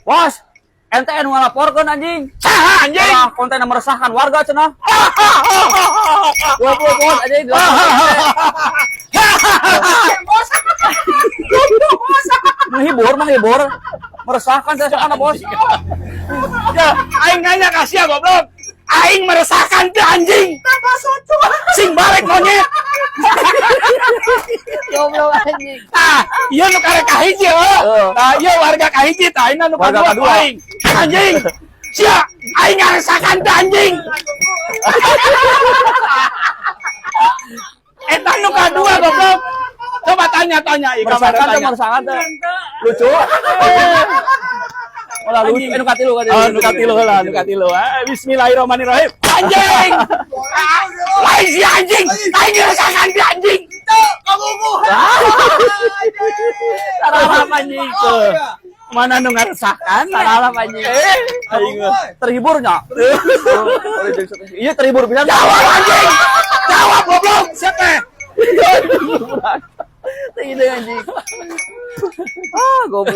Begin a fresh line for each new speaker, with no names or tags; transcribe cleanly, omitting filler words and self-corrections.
Bos, ente nu ngalaporkeun, anjing.
Saha, anjing?
Orang konten yang meresahkan warga cenah. Goblok, bos, anjing.
Bos. Goblok, bos.
Menghibur, menghibur. Meresahkan saya sana, bos.
Ya, aing nanya ka sia, goblok. Aing meresahkan teu, anjing?
Tambah soco.
Sing balik, monyet.
Goblok, anjing.
Ah, ieu nu karek kahiji heuh.
Heeh.
Tah, ieu warga kahiji, tah ayeuna nu
Warga
kadua
kadua.
Aing. Anjing. Sia, aing ngaresahkan teu, anjing? Eta nu kadua, goblok. Coba tanya-tanya, ih, kamari
Meresahkan tuh,
tanya.
Meresahkan tuh. Lucu. Malah lucu. Eh, nu katilu, katilu.
Oh, nu katilu lah, nu katilu. Ah, bismillahirrahmanirrahim. Anjing. Lain si anjing. Aing ngeresahkan teu, anjing?
Kamu.
Salah, anjing.
Tuh. Mana nu ngaresahkan?
Salah, anjing.
Eh, aing mah.
Terhiburnya. Iya, terhibur bisa.
Jawab, anjing. Jawab, goblok. Siapa?
Ini anjing. Ah, goblok.